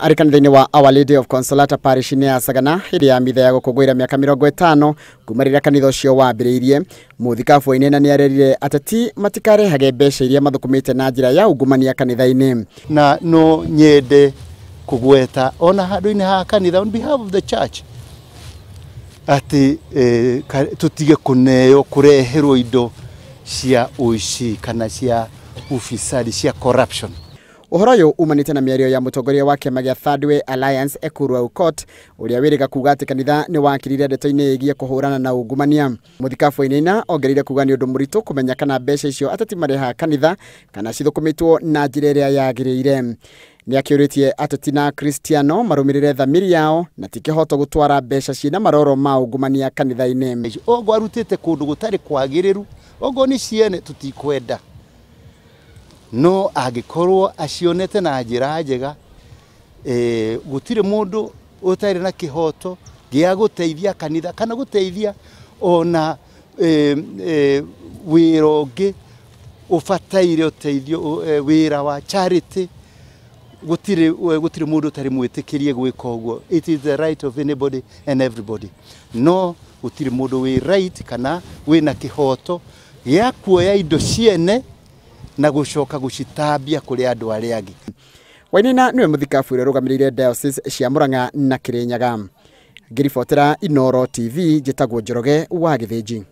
Arĩ kanitha-inĩ wa Our Lady of Consolata Parish-inĩ ya Sagana hĩndĩ ya mitha ya gũkũngũĩra mĩaka 50 kuma rĩrĩa kanitha ũcio wambĩrĩirie. Mũthikabu Wainaina nĩ arerire ateti matikarehage mbeca iria mathũkũmĩte na njĩra ya ungumania kanitha-inĩ. Na no nyende kũgweta ona handũ-inĩ ha kanitha on behalf of the church atĩ tũtige kũneo kũreherwo indo cia ũici kana cia ufisadi, cia corruption. Ũhoro ũyũ umanĩte na mĩario ya mũtongoria wa kĩama gĩa Third Way Alliance Ekuru Aukot, ũrĩa wĩrĩga kuga atĩ kanitha nĩ wakirire ndeto-inĩ ĩgiĩ kũhũrana na ungumania. Mũthikabu Wainaina ongereire kuga nĩ ũndũ mũritũ kũmenya kana mbeca icio ateti marehaga kanitha kana cithũkũmĩtwo na njĩra ĩrĩa yagĩrĩire. Nĩ akĩũrĩtie ateti na Akristiano marũmĩrĩre thamiri yao na ti kĩhoto gũtwara mbeca ciĩna maroro ma ungumania kanitha-inĩ. Ogo arutĩte kũndũ gũtarĩ kwagĩrĩru, ogo nĩ ciene tũtikwenda, no angĩkorwo acionete na njĩra njega, gũtirĩ mũndũ ũtarĩ na kĩhoto gĩa gũteithia kanitha kana gũteithia ona wĩra ũngĩ ũbataire ũteithio, wĩra wa charity. Gũtirĩ mũndũ ũtarĩ mwĩtĩkĩrie gwĩka ũguo. It is the right of anybody and everybody. No gũtirĩ mũndũ wĩ right kana wĩna kĩhoto gĩa kuoya indo ciene na gũcoka gũcitambia kũrĩ andũ arĩa angĩ. Wainaina nĩwe mũthikabu ũrĩa ũrũgamĩrĩire diocese cia Murang'a na Kirinyaga. Ngĩribotera Inooro TV, njĩtagwo Njoroge wa Gĩthĩnji.